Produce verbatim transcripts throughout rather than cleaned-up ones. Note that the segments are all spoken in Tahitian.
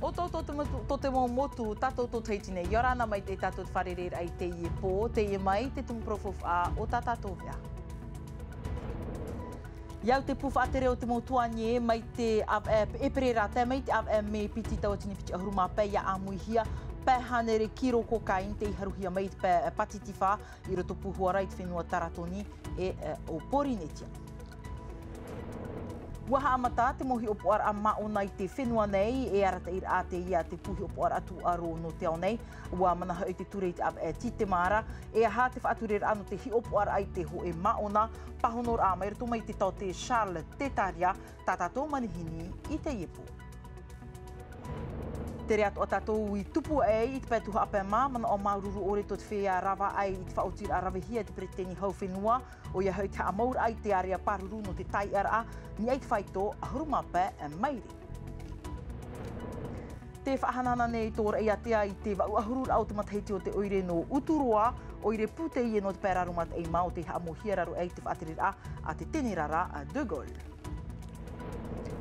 ʻO tō, tō te motu, tō te mau motu, tātou tō Tahiti nei. ʻIa ora na mai te tātou te fārereiraʻa i teie pō, teie mai te tumu parau faufaʻa o tā tātou veʻa. ʻIa au te pū faʻatere o te mau tuānie mai te ʻāvaʻe ʻēperēra tae mai te ʻāvaʻe mē piti tauatini piti ʻahuru mā pae ʻia ʻāmuihia pae hānere kiro kokaina tei haruhia mai i te pae Patitifā i roto pū hoʻi ra i te fenua Taratoni e, e, ʻo Pōrīnetia. ʻUa haʻamata te mau hiʻopoʻaraʻa māʻona i te fenua nei, e arataʻiraʻa teie a te pū hiʻopoʻaraʻa tūʻaro nō te ao nei. ʻUa mana hoʻi te ture i te ʻāvaʻe Titemara, e aha te faʻatureraʻa nō te hiʻopoʻaraʻa i te hōʻē māʻona, pāhonoraʻa mai roto mai i te taote Charles Tetaria, tā tātou manihini i teie pō. Tere atoʻa tātou i tupu aʻe i te pae tuhaʻa pae mā, manaʻo māuruuru ʻore tō te feiā rava aʻe i te faʻaotiraʻa ravehia e te peretiteni hau fenua, ʻoia hoʻi te haʻamauraʻa i te ārea pāruru nō te taiʻaraʻa, niʻa i te faito ʻahuru mā pae maire. Tē faʻahanahana nei tō Raʻiātea i te vaʻu ʻahururaʻa o te matahiti o te ʻoire nō Uturoa, ʻoire pū teie nō te pae raro mataʻi mā o tei haʻamauhia raro aʻe i te faʻatereraʻa a te Tenerara De Gaulle.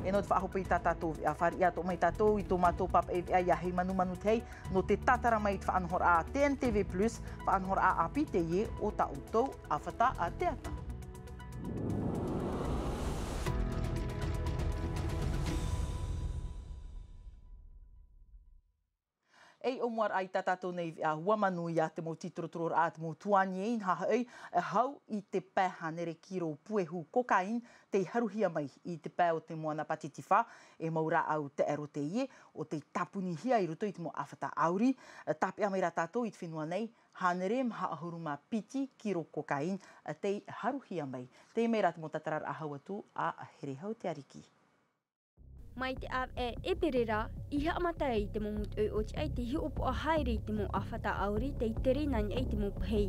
E nō te faʻahope i tā tātou veʻa, fāriʻi atoʻa mai tātou i tō mātou pāpaʻi veʻa iā Heimanumanu Tei, nō te tātara mai i te faʻanahoraʻa T N T V plus, faʻanahoraʻa ʻāpī teie o tā ʻoutou ʻāfata teata. E i ʻōmuaraʻa i tā tātou nei veʻa, ʻua manuia te mau tītorotororaʻa a te mau tuānie i nā hoʻi, e hau i te pae hānere kiro puehu kokaina tei haruhia mai i te pae o te moana Patitifā, e mau rāʻau taʻero teie, ʻo tei tāpunihia i roto i te mau ʻāfata ʻauri, tāpeʻa mai rā tātou i te fenua nei, hānere maha ʻahuru mā piti kiro kokaina tei haruhia mai. Teie mai rā te mau tātararaʻa hau atu a Herehau Te Ariki. Mai te ʻāvaʻe ʻēperēra, i haʻamata ai te mau mūtoʻi ʻōtiʻa i te hiʻopoʻa haere i te mau ʻāfata ʻauri tei tere nā niʻa i te mau pahī.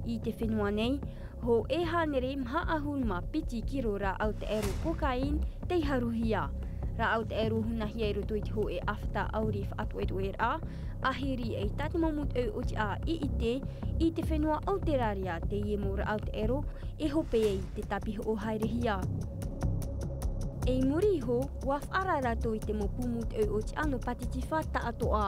I te fenua nei, hōʻē hānere maha ʻahuru mā piti kiro rāʻau taʻero kokaina tei haruhia. Rāʻau taʻero hunahia i roto i te hōʻē ʻāfata ʻauri faʻatuʻetuʻeraʻa, ʻahiri ai tā te mau mūtoʻi ʻōtiʻa i ʻite, i te fenua ʻAuterāria teie mau rāʻau taʻero, e hope ai te tāpihoʻo haerehia. E i muri iho, ʻua faʻaara rātou i te mau pū mūtoʻi ʻōtiʻa nō Patitifā tāʻatoʻa.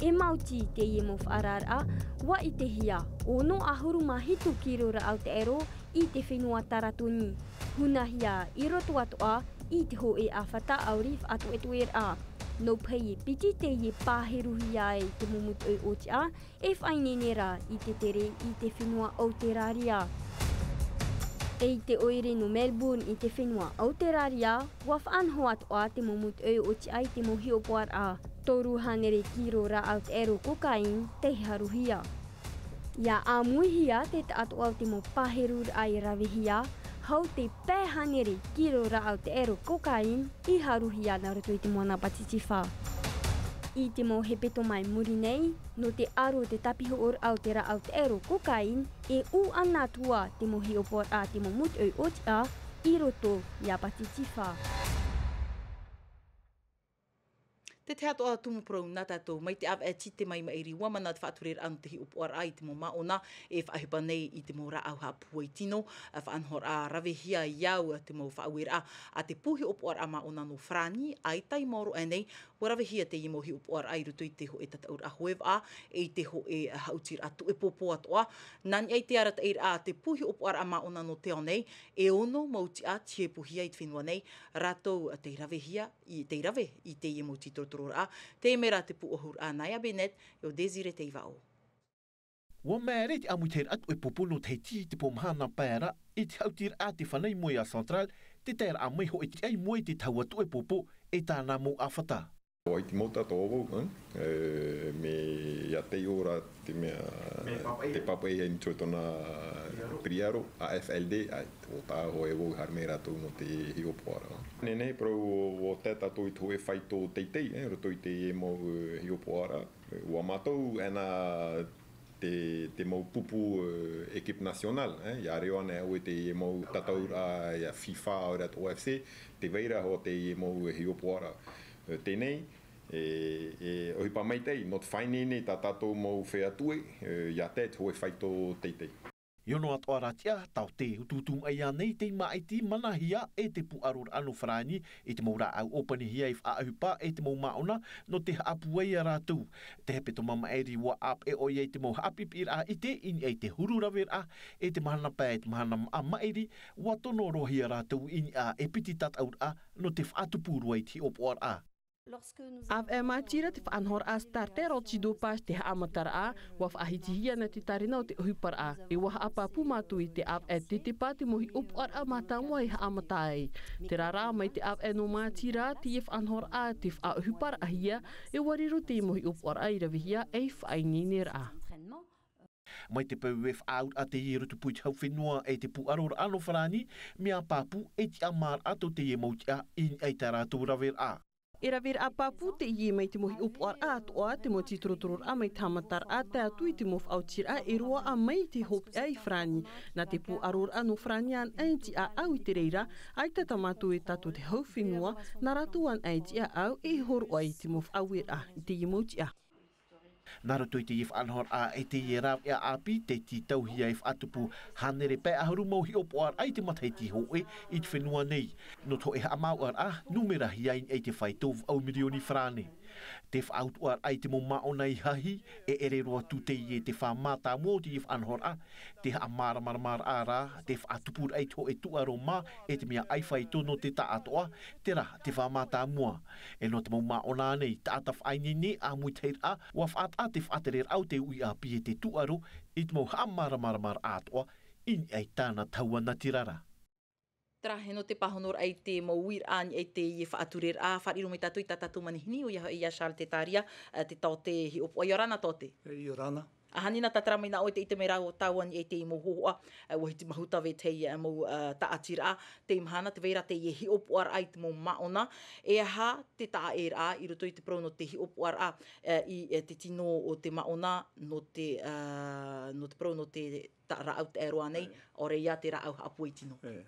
E maoti teie mau faʻaararaʻa, ʻua ʻitehia, ono ʻahuru mā hitu kiro rāʻau taʻero i te fenua Taratoni. Hunahia i roto atoʻa i te hōʻē ʻāfata ʻauri faʻatuʻetuʻeraʻa. Nō pahī e piti teie pāheruhia ai te mau mūtoʻi ʻōtiʻa, e faʻaineine rā i te tere i te fenua ʻAuterāria. E i te ʻoire nō Melbourne i te fenua ʻAuterāria, ʻua faʻanaho atoʻa te mau mūtoʻi ʻōtiʻa i te mau hiʻopoʻaraʻa. Toru hānere kiro rāʻau taʻero kokaina tei haruhia. ʻIa ʻāmuihia te taʻatoʻa o te mau pāheruraʻa i ravehia, hau te pae hānere kiro rāʻau taʻero kokaina i haruhia nā roto i te moana Patitifā. I te mau hepetoma i muri nei, nō te aro o te tāpihoʻoraʻa o te rāʻau taʻero kokaina, e ʻū ana atu ā te mau hiʻopoʻaraʻa a te mau mūtoʻi ʻōtiʻa i roto iā Patitifā. Te tahi atoʻa tumu parau nā tātou, mai te ʻāvaʻe Tite mai maʻiri, ʻua mana te faʻatureraʻa nō te hiʻopoʻaraʻa i te mau māʻona e faʻaʻohipa nei i te mau rāʻau haʻapūai tino, ā, faʻanahoraʻa ravehia i au te mau faʻaueraʻa a te pū hiʻopoʻaraʻa māʻona nō Farāni, ʻaita i maoro aʻe nei, ʻua ravehia teie mau hiʻopoʻaraʻa i roto i te hōʻē tataʻuraʻa hoe vaʻa, e i te hōʻē haʻutiraʻa tuʻepōpō atoʻa. Nā niʻa i te arataʻiraʻa a te pū hiʻopoʻaraʻa māʻona nō te ao nei, e ono mau tiʻa tei hipohia i te fenua nei, rātou tei ravehia, i, tei rave i teie mau tītorotororaʻa, teie mai rā te pūʻohuraʻa nā ia Bennett, e ʻo Désiré Teivaʻo. ʻUa māere te ʻāmuitahiraʻa tuʻepōpō nō Tahiti i te pō mahana pae ra, i te haʻutiraʻa a te fānau i mua iā Central, te taeraʻa mai hōʻē tiʻa i mua i te tahua tuʻepōpō e tāna mau ʻāfata. ʻAita mau tātou vau, ā, e, mea tei ora te mea, te pāpaʻi i niʻa i tōna piriaro, A F L D, ʻaita, ʻo tā hōʻē vau haere mai rātou nō te hiʻopoʻaraʻa. Nehenehe parau ʻo, ʻo tae tātou i te hōʻē faito teitei, ē, roto i te mau, ē, hiʻopoʻaraʻa. ʻUa mātau ʻana te, te mau pupu, ē, équipe nationale, ē, ʻia riro ʻana e au i te mau tataʻuraʻa, ʻia FIFA, ʻaore rā te O F C, tē vai ra hoʻi te mau hiʻopoʻaraʻa. Ē, teie nei, e, e ʻohipa maitaʻi, nō te faʻaineine tā tātou mau feiā tuʻe, ē, ʻia tae i te hōʻē faito teitei. I ono atoʻa rā tiʻa, taote, utuutu maʻi ānei te māʻiti manahia e te pūʻaroraʻa nō Farāni i te mau rāʻau ʻōpanihia i faʻaʻohipa e te mau māʻona nō te haʻapūai ia rātou. Te hepetoma maʻiri ua ʻāpeʻe ʻoia i te mau haʻapiʻiraʻa ʻite i niʻa i te huru raveraʻa e te mahana pae e te mahana maʻa maʻiri, ua tono roa hia rātou i niʻa e piti tataʻuraʻa nō te faʻatupu roa i te hiʻopoʻaraʻa. ʻĀvaʻe mātira te faʻanahoraʻa Starter o Tidopas te haʻamataraʻa, ua faʻahitihia ana te tārena o te ʻohiparaʻa, e ua haʻapāpū mātou i te ʻāvaʻe tetepa te mau hiʻopoʻaraʻa mātāmua e haʻamata ai. Terā rā, mai te ʻāvaʻe nō mātira, teie faʻanahoraʻa te faʻaʻohiparaʻahia, e ua riro teie mau hiʻopoʻaraʻa i ravehia ei faʻaineineraʻa. Mai te peu e faʻaauraʻa teie roto pū i te hau fenua e te pūʻaroraʻa nō Farāni, mea pāpū e tiʻamāraʻa tō teie mau tiʻa i niʻa i tā rātou raveraʻa. E raveraʻa pāpū teie mai te mau hiʻopoʻaraʻa atoʻa, te mau tītorotororaʻa mai te haʻamataraʻa, tae atu i te mau faʻaotiraʻa e roaʻa mai i te hopeʻa i Farāni. Nā te pūʻaroraʻa nō Farāni anaʻe i tiʻaʻau i te reira, ʻaita tā mātou e tātou te hau fenua, nā rātou anaʻe i tiʻaʻau e hōroʻa i te mau faʻaueraʻa i teie mau tiʻa. Nā roto i teie faʻanahoraʻa e teie rāveʻa ʻāpī, tē tītauhia e faʻatupu hānere pae ʻahuru mau hiʻopoʻaraʻa i te matahiti hōʻē i te fenua nei. Nō te hōʻē haʻamāuʻaraʻa, nūmerahia i niʻa i te faito vaʻu mirioni farāne. Te faʻautuʻaraʻa i te mau māʻona i hahi, e ʻere roa atu teie te fā mātāmua o teie faʻanahoraʻa, te haʻamāramaramaraʻa rā, te faʻatupuraʻa i te hōʻē tūʻaro mā, e te mea ʻai faito nō te taʻatoʻa, terā te fā mātāmua. E nō te mau māʻona nei, taʻata faʻaineine ʻāmuitahiraʻa, ua faʻataʻa te faʻatereraʻa o te uʻi ʻāpī e te tūʻaro i te mau haʻamāramaramaraʻa atoʻa i niʻa i tāna tahua natirara. Terā, e nō te pāhonoraʻa i te mau uiraʻa i niʻa i teie faʻatureraʻa, fāriʻi roa mai tātou i tā tātou manihini, ʻoia hoʻi ia Charles Tetaria, ā, te taote hiʻopoʻa. ʻIa ora na taote. E, ʻia ora na. ʻA hānina tātara mai nā ʻoe i te ʻite mai rā ʻo tāua i niʻa i teie mau hōhoʻa, ā, ua hiti mahuta vetahi, ā, mau, ā, taʻatiraʻa, teie mahana tē vai ra teie hiʻopoʻaraʻa i te mau māʻona, e aha te taʻaʻēraʻa i roto i te parau nō te hiʻopoʻaraʻa, ā, i, ā, te tino o te māʻona, nō te, ā, nō te parau nō te ta-, rāʻau taʻero ānei, ʻaore ia te rāʻau haʻapūai tino. E.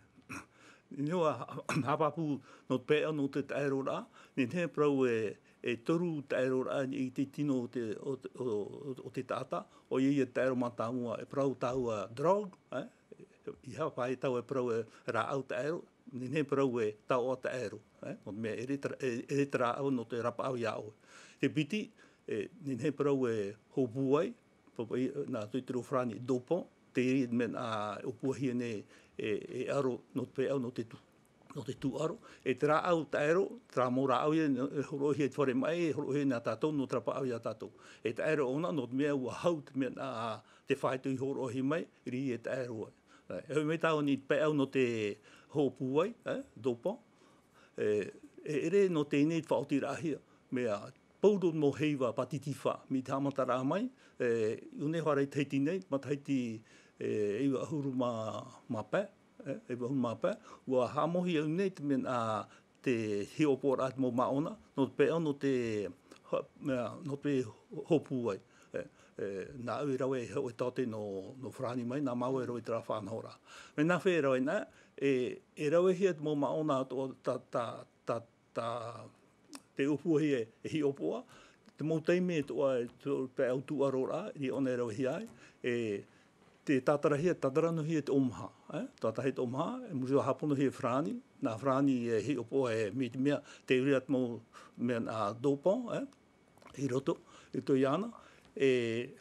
Nō, ā, haʻapāpū nō te peʻa nō te taʻeroraʻa, nehenehe e parau e, e toru taʻeroraʻa i te tino o te, o te, o, o, o te taʻata, ʻoia ia te taʻero mātāmua, e parau tāua drug, e, ʻeiaha paʻi tāua e parau e rāʻau taʻero, nehenehe e parau e taoʻa taʻero, e, nō te mea ʻere te ra-, e, ʻere te rāʻau nō te rapaʻau ia ʻoe. Te piti, e, nehenehe e parau e hōpūai, Pāpū, nā, tō te reo farāni, dopant, te reira te mea, ā, ʻōpuahia nei e, e aro nō te peʻau, nō te tū-, nō te tūʻaro. E te rāʻau taʻero, terā mau rāʻau ia, e hōroʻahia i te fare maʻi, e hōroʻahia nā tātou, nō te rapaʻau ia tātou. E taʻero ʻōna, nō te mea ua hau te mea, ā, te faito i hōroʻahia mai, reira e taʻero ai. E, e hoʻi mai tāua i te peʻau nō te hōpūai, e, dopant. E, e ʻere nō teie nei te faʻaotiraʻahia, mea, pauroa te mau heiva pātitifa, mai te haʻamataraʻa mai, e, i ʻō nei hoʻi ra i Tahiti nei, matahiti, e, iva ʻahuru mā, mā pae, e, iva ʻahuru mā pae, ua haʻamauhia i ʻō nei te mea, ā, te hiʻopoʻaraʻa te mau māʻona, nō te peʻau, nō te, ha-, mea, nō te hōpūai. E, e, nāʻu e rave e hōʻē taote nō, nō farāni mai, nā māua e rave i terā faʻanahoraʻa. Mea nāhea e rave na, e, e ravehia te mau māʻona atoʻa tā, tā, tā, tā, tē ʻōpuahia e hiʻopoʻa, te mau taime atoʻa e tō, peʻau tūʻaroraʻa, i ʻōna e ravehia ai, e, tē tātarahia, tātaranohia te ʻōmaha, e, tātarahia te ʻōmaha, e muri iho e hāponohia e farāni, nā farāni e hiʻopoʻa e, mai te mea, tē ʻere ra te mau mea, ā, dopant, e, i roto, i roto iāna, e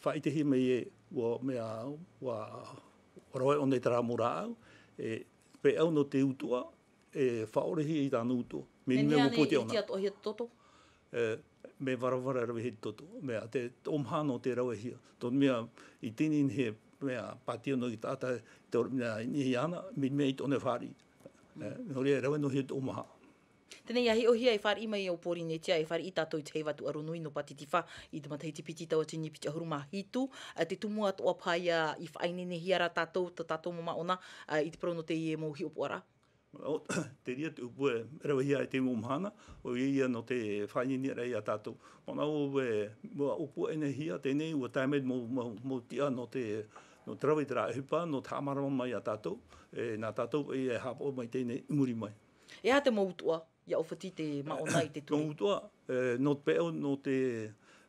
faʻaʻitehia mai ē, ua mea, ua rave ʻōna i terā mau rāʻau, e peʻau nō te utuʻa, e faʻaʻorehia i tāna utuʻa. Mea, mea ʻānei ʻua pohe ʻōna. E iti atoʻahia te toto? E, mea varavara e ravehia te toto. Mea, te, te ʻōmaha nō te ravehia. Tō te mea, i teie nei e, mea, pātia noa i te taʻata, te ora, mea, i niʻa iāna, mea, mea ʻaita ʻōna e fāriʻi. E, nō reira e rave noa hia te ʻōmaha. Teie nei, ʻia hiʻohia e fāriʻi mai ʻo Pōrīnetia, e fāriʻi tātou i te heiva tūʻaro nui nō Pātitifā i te matahiti piti tauatini piti ʻahuru mā hitu, ā, te tumu atoʻa paʻi ia i faʻaineinehia ra tātou, tā tātou mau māʻona, ā, i te parau nō teie mau hiʻopoʻaraʻa. ʻO, te reira te ʻōpua e ravehia ai i teie mau mahana, ʻoia ia nō te faʻaineineraʻa ia tātou. Manaʻo au ē, ʻua ʻōpua ʻenehia, teie nei ʻua tae mai mau, mau, mau tiʻa nō te, nō te rave i terā ʻohipa, nō te haʻamārama mai ia tātou, e, nā tātou e haʻapaʻo mai teie nei i muri mai. E aha te mau utuʻa, ʻia ʻōfati te māʻona i te ture? Mau utuʻa, e, nō te peʻau, nō te,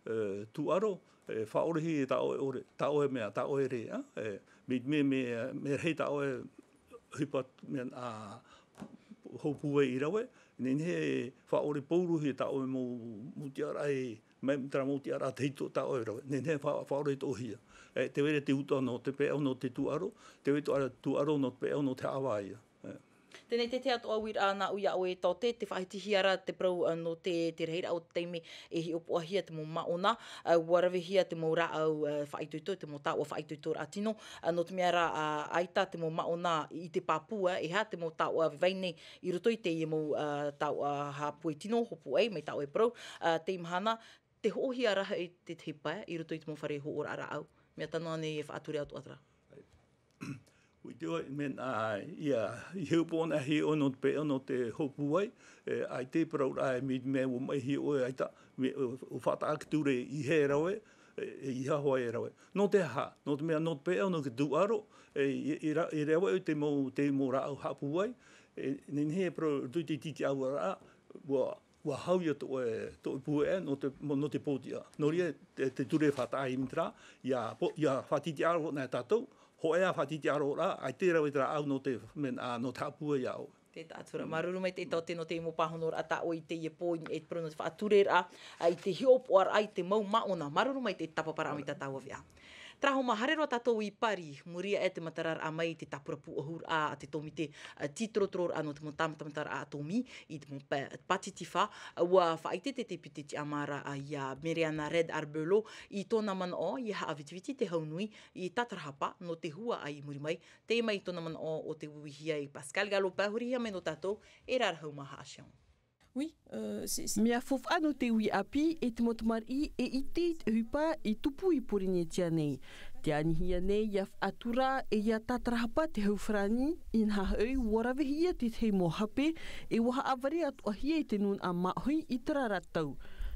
e, tūʻaro, e, faʻaʻorehia tā ʻoe ʻore, tā ʻoe mea, tā ʻoe rē, ā, e, Me, me, me, me rahi tā ʻoe ʻohipa, mea, ā, hōpūai i rave, nehenehe e faʻaʻore paurohia tā ʻoe mau, mau tiʻaraʻa e, mai terā mau tiʻaraʻa tahito tā ʻoe e rave. Nehenehe e fa-, faʻaʻore tōhia. E, tē vai ra te utuʻa nō te peʻao nō te tūʻaro, tē vai ra te tūʻaro nō te peʻao nō te haʻavāia. E. Teie te tahi atoʻa uiraʻa nāʻu iā ʻoe e Taote, tē faʻahitihia ra te parau, ā, nō te, te rahiraʻa o te taime e hiʻopoʻahia te mau māʻona, ā, ʻua ravehia te mau rāʻau, ā, faʻaitoito, te mau taoʻa faʻaitoitoraʻa tino, ā, nō te mea rā, ā, ʻaita te mau māʻona i te pāpū, ā, e aha te mau taoʻa e vai nei i roto i teie mau, ā, taoʻa haʻapūai tino, hōpūai, mai tā ʻoe e parau, ā, teie mahana, tē hoʻohia ra hoʻi te, te pae i roto i te mau fare hoʻoraʻa rāʻau. Mea tano ānei e faʻature atu atu ra? ʻUa ʻite vau, mea, ā, ʻia, i hiʻopoʻa anaʻe ʻoe nō te peʻao nō te hōpūai, e, ʻaita e parau ra, e, mea, mea ʻua maʻihia ʻoe, ʻaita, mea, ʻo, ʻo faʻataʻa te ture i hea e rave, e, e, i hea hoʻi e rave. Nō te aha, nō te mea, nō te peʻao nō te tūʻaro, e, i, i ra-, i rave ʻoe te mau, te mau rāʻau haʻapūai, e, nehenehe e parau i roto i te tītiʻauraʻa, ʻua, ʻua hau ia tō ʻoe, tō ʻoe pueʻe nō te, nō te pōtiʻa. Nō reira, te, te ture faʻataʻa i terā, ʻia po-, ʻia faʻatītīʻaroraʻa tātou, hōʻē ā faʻatītīʻaroraʻa, ʻaita e rave te rāʻau nō te, mea, ā, nō te haʻapūai iā ʻoe. Tē taʻatura, māuruuru maitaʻi Taote nō te mau pāhonoraʻa tā ʻoe i teie pō, i niʻa i te parau nō te faʻatureraʻa, ā, i te hiʻopoʻaraʻa i te mau māʻona, māuruuru maitaʻi tāpaparaʻa mai tā tāua veʻa. Terā hoʻi mā, haere roa tātou i Pari, muri aʻe te matararaʻa mai i te tāpura pūʻohuraʻa a te tōmite, ā, tītorotororaʻa nō te mau tāmatamataraʻa ʻātōmī i te mau pa-, pātitifā, ʻua faʻaʻite te, te piti tiʻamāraʻa iā Mereana Red Arbelo i tōna manaʻo ʻia haʻavitiviti te hau nui i tātarahapa nō te huaʻai i muri mai, teie mai i tōna manaʻo ʻo tē uihia e Pascal Galopin, hurihia mai nō tātou e Rarahau mā Haʻaseon. Oui, euh, c'est, c'est Mea faufaʻa nō te uʻi ʻāpī e te mau tamariʻi e ʻite i te ʻohipa i tupu i Pōrīnetia nei. Tē anihia nei ʻia faʻatura e ʻia tātarahapa te hau farāni, inaha hoʻi, ʻua ravehia te tahi mau hape, e ʻua haʻavare atoʻahia i te nūnaʻa māʻohi i terā ra tau.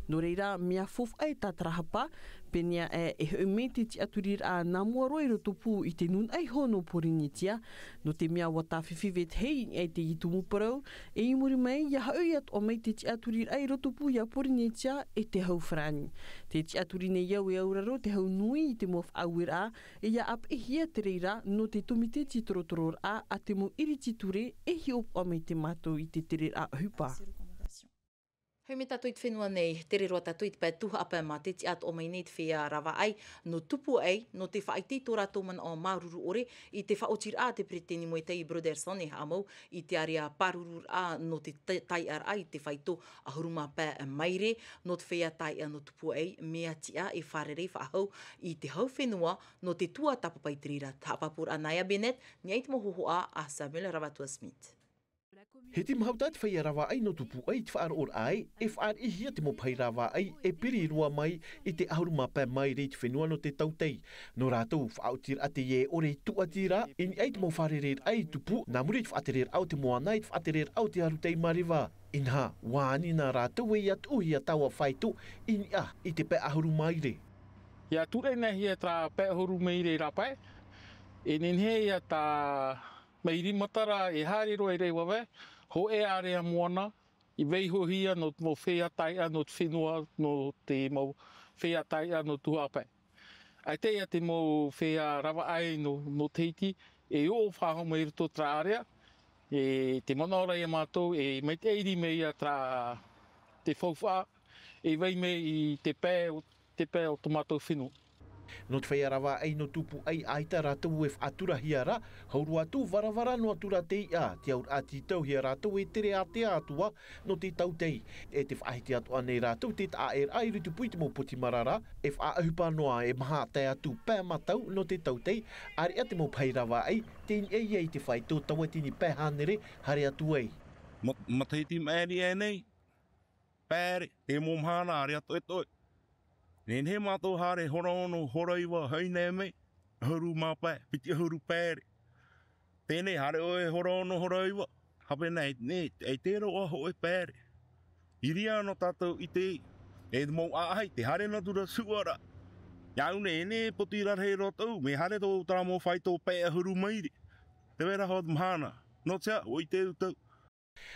Nō reira, mea faufaʻa e tātarahapa, pēneiaʻe e hoʻi mai te tiʻaturiraʻa nā mua roa i roto pū i te nūnaʻa iho nō Pōrīnetia, nō te mea ʻua tāfifi vetahi i niʻa i teie tumu parau, e i muri mai, ʻia haʻu atoʻa mai te tiʻaturiraʻa i roto pū iā Pōrīnetia e te hau farāni. Tē tiʻaturi nei au e auraro te hau nui i te mau faʻaueraʻa, e ʻia ʻāpeʻehia te reira nō te tōmite tītorotororaʻa a te mau iriti ture e hiʻopoʻa mai te mātou i te tereraʻa ʻohipa. Hau mai tātou i te fenua nei, tere roa tātou i te pae tū haʻapae mā, tē tiʻa atoʻa mai nei te feiā rāvaʻai nō Tupuaʻi, nō te faʻaʻite i tō rātou manaʻo māuruuru ʻore i te faʻaotiraʻa a te peretiteni Moetai Brotherson e haʻamau i te ārea pārururaʻa nō te ta-, taiʻaraʻa i te faito ʻahuru mā pae maire nō te feiā taiʻa nō Tupuaʻi, mea tiʻa e fārerei faʻahou i te hau fenua nō te tuatāpapa i te reira. Te haʻapāpūraʻa nā Ea Bennett, i niʻa i te mau hōhoʻa a Samuel Ravatua Smith. He tīmahauta te feiā rāvaʻai nō Tupuaʻi i te faʻaroʻoraʻa ē, e fāriʻihia te mau pahi rāvaʻai e piri roa mai i te ʻahuru mā pae maire i te fenua nō te tautai. Nō rātou faʻaotiraʻa teie e ʻore i tūʻati ra, i niʻa i te mau fārereiraʻa i tupu, nā muri i te faʻatereraʻa o te moana, i te faʻatereraʻa o te arutaimāreva. Inaha, ʻua ani nā rātou ē ʻia tuʻuhia taua faito i niʻa i te pae ʻahuru maire. ʻIa tureʻinahia terā pae ʻahuru maire rāpae, e nehenehe ia tā mai rima terā e haere roa i Raivaevae, hōʻē ārea moana, i vaihohia nō te mau feiā taiʻa nō te fenua, nō te mau feiā taiʻa nō Tuhaʻa Pae. ʻAita ia te mau feiā rāvaʻai nō, nō Tahiti, e oʻo faʻahou mai i roto terā ārea, e te manaʻo ra ia mātou, e maitaʻi rima ia terā te faufaʻa, e vai mai i te pae o te pae o tō mātou fenua. Nō te feiā rāvaʻai nō Tupuaʻi, ʻaita rātou e faʻaturahia ra, hau roa atu, varavara noa atu rā te iʻa, te auraʻa tītauhia rātou e tere ātea atu ā nō te tautai. E tē faʻahiti atoʻa nei rātou te taʻaʻēraʻa i Rutupu i te mau poti marara, e faʻaʻohipa noa e maha tae atu pae matau nō te tautai, ʻāreʻa te mau pahi rāvaʻai, tei niʻa ia i te faito tauatini pae hānere haere atu ai. Ma-, matahiti maʻiri aʻe nei, paere, te mau mahana ārea toʻetoʻe. Nehenehe mātou haere hora ono, hora iva, haʻainaʻi mai, ʻahuru mā pae, piti ʻahuru paere. Teie nei, haere ʻoe hora ono, hora iva, hape nei, nei, e te roa hōʻē paere. I reira nō tātou i te, e mau ʻāʻahi, tē haere noa atu ra suʻa ra. ʻIa au nei, nei, poti rarahi roa tau, mea haere tō terā mau faito pae ʻahuru maire. Tē vai ra hoʻi te mahana, nō te aha, ʻua ʻite au tau.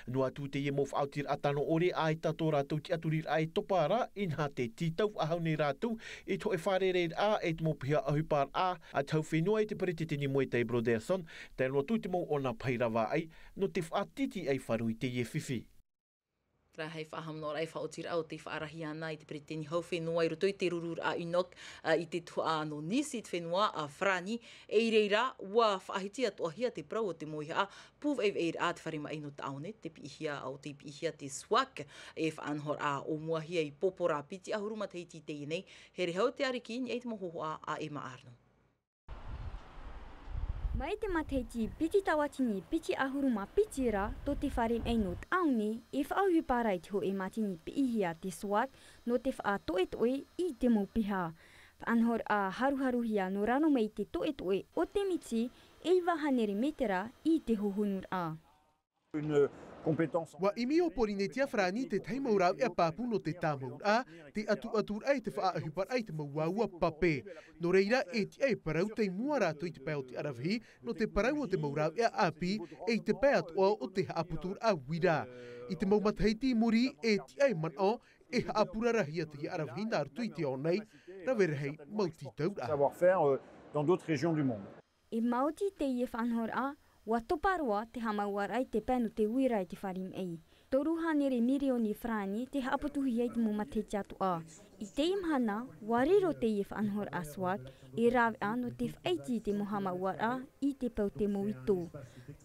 Noa atu teie mau faʻaotiraʻa tano ʻore, ʻaita tō rātou tiʻaturiraʻa e topa ra, inaha tē tītau faʻahou nei rātou i te hōʻē fārereiraʻa e te mau piha ʻohiparaʻa a te hau fenua e te peretiteni Moetai Brotherson, tae noa atu i te mau ʻona pahi ravaʻai, nō te faʻatītīʻai faru i teie fifi. Terā hei faʻahaʻamanaʻoraʻa e faʻaotiraʻa o tē faʻarahi ana i te peretiteni hau fenua i roto i te rururaʻa UNOC, ā, i te tuhaʻa nō Nice i te fenua a Farāni, e i reira, ʻua faʻahiti atoʻahia te parau o te mauihaʻa pūveʻeveʻeraʻa te fare maʻi nō tāone, te piʻihia, ʻo tē piʻihia te SWAC, e faʻanahoraʻa ʻōmuahia i Pōpōrā piti ʻahuru matahiti i teie nei, here hau te ariki i niʻa i te mau hōhoʻa a Emma Arnaud. Mai te matahiti piti tauatini piti ʻahuru mā piti ra, tō te fare maʻi nō tāone, e faʻaʻohipa ra i te hōʻē mātini piʻihia te SWAC, nō te faʻatoʻetoʻe i te mau piha. Faʻanahoraʻa haruharuhia nō raro mai i te toʻetoʻe o te miti, e iva hānere mētera i te hohonuraʻa. Une compétence. ʻUa ʻimi ʻo Pōrīnetia Farāni te tahi mau rāveʻa pāpū nō te tāmauraʻa, te ʻatuʻaturaʻa e te faʻaʻohiparaʻa i te mau uaua pape. Nō reira, e tiʻa e parau tei mua rātou i te pae o te ʻaravihi, nō te parau o te mau rāveʻa ʻāpī, e i te pae atoʻa o te haʻaputuraʻa uira. I te mau matahiti i muri, e tiʻa e manaʻo, e haʻapurarahia teie ʻaravihi nā roto i te ao nei, rave rahi mau tītauraʻa. Savoir-faire, euh, dans d'autres régions du monde. E maoti teie faʻanahoraʻa, ʻua topa roa te haʻamauaraʻa i te pae nō te uira i te fare maʻi. Toru hānere mirioni farāni tē haʻaputuhia i te mau matahiti atoʻa. I teie mahana, ʻua riro teie faʻanahoraʻa SWAC, e rāveʻa nō te faʻaiti i te mau haʻamauaraʻa i te pae o te mau ito.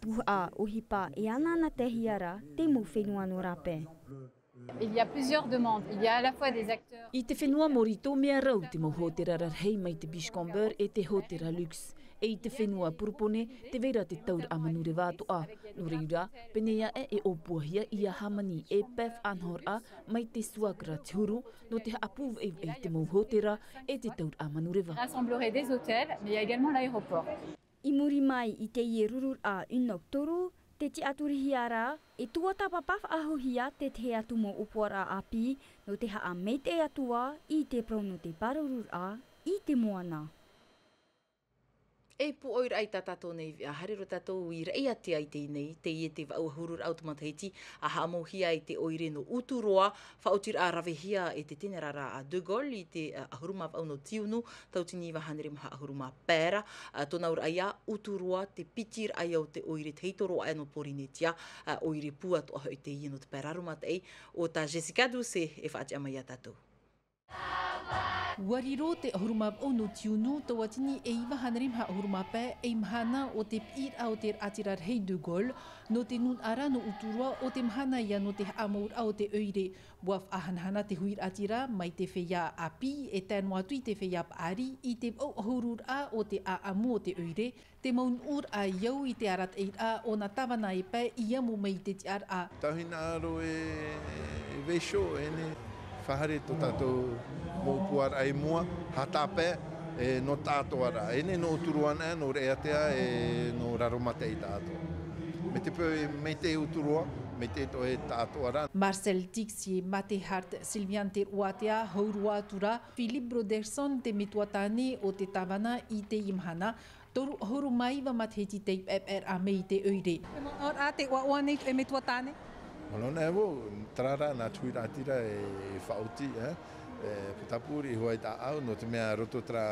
Tuhaʻa ʻohipa e anaanatahia ra te mau fenua nō rāpae. Il y a plusieurs demandes. Il y a à la fois des acteurs. I te fenua Mōrito, mea rau te mau hōtēra rarahi mai te Beachcomber e te hōtēra Lux. E i te fenua Purupone, tē vai ra te tauraʻa manureva atoʻa. Nō reira, pēnei aʻe e ʻōpuahia ia hāmani e pae faʻanahoraʻa mai te SWAC ra te huru, nō te haʻapūveʻeveʻe i te mau hōtēra e te tauraʻa manureva. Rassemblerait des hôtels, mais il y a également l'aéroport. I muri mai i teie rururaʻa UNOC toru, tē tiʻaturihia ra, e tuatāpapa faʻahouhia te tahi atu mau ʻōpuaraʻa ʻāpī, nō te haʻamaitaʻi atu ā i te parau nō te pārururaʻa i te moana. E pūʻoiraʻa i tā tātou nei veʻa, haere roa tātou i Raʻiātea i teie nei, teie te vaʻu ʻahururaʻa o te matahiti, ʻa haʻamauhia ai te ʻoire nō Uturoa, faʻaotiraʻa ravehia e te tenerara a De Gaulle i te, ā, ʻahuru mā vaʻu nō Tiunu, tauatini iva hānere maha ʻahuru mā pae ra, ā, tōna auraʻa ia, Uturoa, te piti raʻa ia o te ʻoire tei tōroʻa nō Pōrīnetia, ā, ʻoire pū atoʻa hoʻi teie nō te pae raromataʻi, ʻo tā Jessica Doucet e faʻatiʻa mai ia tātou. ʻUa riro te ʻahuru mā vaʻu nō Tiunu, tauatini e iva hānere maha ʻahuru mā pae, ei mahana o te piʻiraʻa o te raʻatira rahi De Gaulle, nō te nūnaʻa ra nō Uturoa, ʻo te mahana ia nō te haʻamauraʻa o te ʻoire. ʻUa faʻahanahana te huiraʻatira mai te feiā ʻāpī, e tae noa atu i te feiā paʻari, i te vaʻu ʻahururaʻa o te ʻāʻamu o te ʻoire, te mau nuʻuraʻa i au i te arataʻiraʻa o nā tāvana e pae i amo mai i te tiʻaraʻa. Tau hinaʻaro e, e vaiiho, e nehenehe, faʻahaere tō tātou mau puaraʻa i mua, haʻatāpae, e nō tāʻatoʻaraʻa. E nehenehe nō Uturoa anaʻe, nō Raʻiātea, e nō Raromataʻi tāʻatoʻa. Mai te peu e maitaʻi Uturoa, maitaʻi atoʻa e tāʻatoʻaraʻa. Marcel Tixier, Mate Hart, Sylviane Te Roatea, hau roa atu ra, Philippe Brotherson, te metua tāne o te tāvana i teie mahana, toru ʻahuru mā iva matahiti tei paepaeraʻa mai i te ʻoire. E manaʻo ra te ʻoaʻoa nei e metua tāne? Manaʻo anaʻe vau, terā rā nā te huiraʻatira e, e faʻaoti, e, e putapū riʻi hoʻi tāʻau, nō te mea roto terā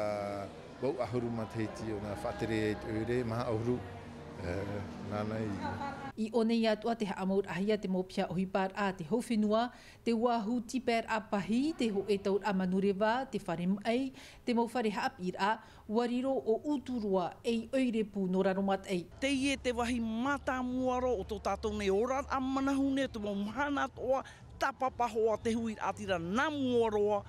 vaʻu ʻahuru matahiti ʻo nā faʻatere ai te ʻoire, maha ʻahuru, e, nāna i. I ʻō nei atoʻa te haʻamauraʻahia te mau piha ʻohiparaʻa a te hau fenua, te uāhu tīpaeraʻa pahi, te hōʻē tauraʻa manureva, te fare maʻi, te mau fare haʻapiʻiraʻa, ʻua riro ʻo Uturoa ei ʻoire pū nō Raromataʻi. Teie te vāhi mātāmua roa o tō tātou nei oraraʻa manahune, o te mau mahana atoʻa, tāpapa hoʻi te huiraʻatira nā mua roa,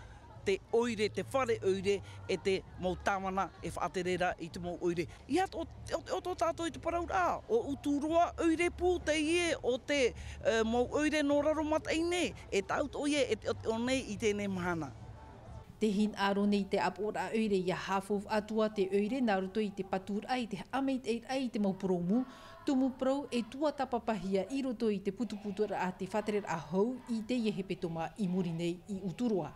te ʻoire, te fare ʻoire, e te mau tāvana e faʻatere ra i te mau ʻoire. ʻEiaha atoʻa te ʻoteʻote o tātou i te parauraʻa, ʻo Uturoa ʻoire pū teie o te, e, mau ʻoire nō Raromataʻi nei, e tāʻu atoʻa ïa e te ʻoteʻote nei i teie mahana. Tē hinaʻaro nei te ʻāpoʻoraʻa ʻoire ʻia haʻafaufaʻa atu ā te ʻoire nā roto i te paturaʻa i te haʻamaitaʻiraʻa i te mau purōmu, tumu parau e tuatāpapahia i roto i te putuputuraʻa a te faʻatereraʻa hau i teie hepetoma i muri nei i Uturoa.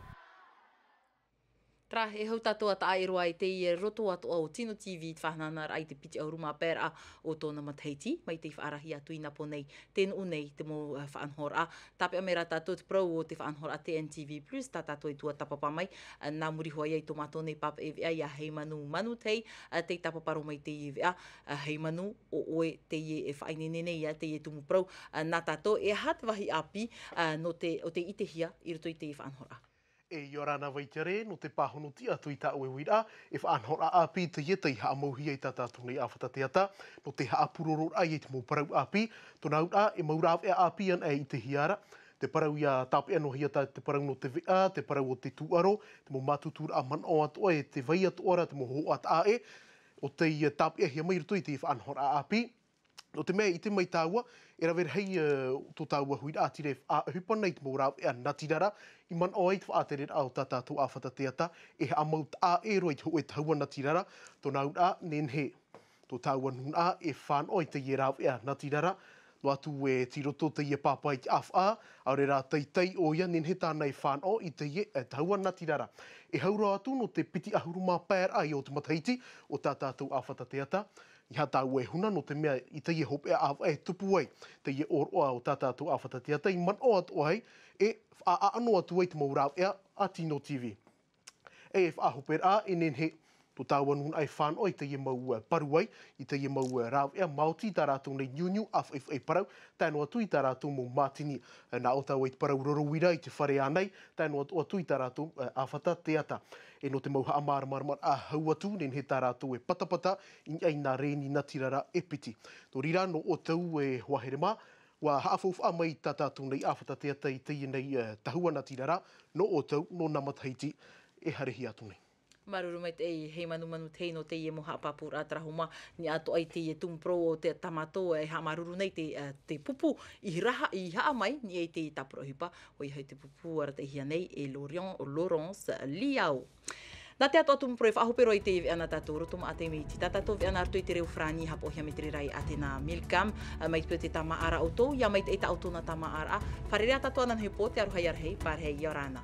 Terā, e hau tātou a taʻa ʻē roa i teie roto atoʻa o Tino T V i te faʻahanahanaʻaraʻa i te piti ʻahuru mā pae raʻa o tōna matahiti, mai tei faʻarahi atu i Napo nei, tē nuʻu nei te mau, eh, faʻanahoraʻa. Tāpeʻa mai rā tātou te parau o te faʻanahoraʻa T N T V Plus, tā tātou e tuatāpapa mai, eh, nā muri hoʻi ia i tō mātou nei pāpaʻi veʻa ia Heimanu Manutei, eh, tei tāpapa roa mai teie veʻa, eh, Heimanu, ʻo ʻoe teie e faʻaineine nei ia teie tumu parau, eh, nā tātou, e aha te vāhi ʻāpī, eh, nō te, ʻo tei ʻitehia i roto i teie faʻanahoraʻa. E ʻia ora na Vaitiare, nō te pāhonoraʻa atu i tā ʻoe uiraʻa, e faʻanahoraʻa ʻāpī teie tei haʻamauhia e tā tātou nei ʻāfata teata, nō te haʻapurororaʻa i te mau parau ʻāpī, tōna uiraʻa, e mau rāveʻa ʻāpī anaʻe e ʻitehia ra, te parau ʻia tāpeʻa noa hia tā te parau nō te veʻa, te parau o te tūʻaro, te mau mātuturaʻa manaʻo atoʻa, e te vai atoʻa ra, te mau hoʻataʻa ʻē, ʻo tei tāpeʻahia mai i roto i te faʻanahoraʻa ʻāpī. Nō te mea e ʻite mai tāua, e rave rahi, eh, tō tāua huiraʻatira e faʻaʻohipa nei i te mau rāveʻa natirara, i manaʻo ai te faʻatereraʻa o tā tātou ʻāfata teata, e haʻamau taʻa ʻē roa i te hōʻē tahua natirara, tōna uiraʻa, nehenehe tō tāua nūnaʻa e fānaʻo i teie rāveʻa natirara, noa atu e tei roto teie pāpā i te ʻāfaʻa, ʻaore rā teitei ʻoia, nehenehe tāna e fānaʻo i teie, eh, tahua natirara. E hau roa atu nō te piti ʻahuru mā pae raʻa o te matahiti o tā tātou ʻāfata teata, ʻeiaha tāua e huna, nō te mea i teie hopeʻa ʻāvaʻe e tupu ai teie ʻōroʻa o tā tātou ʻāfata teata, i manaʻo atoʻa ai, e faʻaʻano atu ai te mau rāveʻa a Tino T V. E faʻahoperaʻa, e nehenehe tō tāua nūnaʻa e fānaʻo i teie mau, eh, paruai, i teie mau, eh, rāveʻa, maoti tā rātou nei niuniu ʻāfaʻifaʻi parau, tae noa atu i tā rātou mau mātini, eh, nā ʻō tāua i te parau roro uira i te fare ānei, tae noa atu i tā rātou, eh, ʻāfata teata. E nō te mau haʻamāramaramaraʻa hau atu, nehenehe tā rātou e patapata i niʻa i nā rēni natirara e piti. Nō reira, nō ʻoutou e hoa here mā, ʻua haʻafaufaʻa mai tā tātou nei ʻāfata teata i teie nei, eh, tahua natirara, nō ʻoutou, nō nā matahiti e haerehia atu nei. Māuruuru maitaʻi Heimanu Manutei nō teie mau haʻapāpūraʻa terā homa, i niʻa atoʻa i teie tumu parau o te, tā mātou e haʻamāuruuru nei te, eh, te pupu i raha, i haʻamau, i niʻa i te tāpura ʻohipa, ʻoia hoʻi te pupu arataʻihia nei e Laurent, Laurence Liao. Nā te atoʻa tumu parau e faʻahope roa i teie veʻa nā tātou, roto maʻa te miti, tā tātou veʻa nā roto i te reo farāni, haʻapaʻohia mai te reira e Atena Milcam, eh, mai te peu te tāmāʻaraʻa ʻoutou, ʻia maitaʻi tā ʻoutou nā tāmāʻaraʻa, fārerei ā tātou ananahi pō, te aroha ʻia rahi, pārahi, ʻia ora na.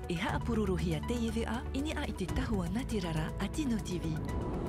E haʻapurorohia teie veʻa i niʻa i te tahua natirara a Tino T V.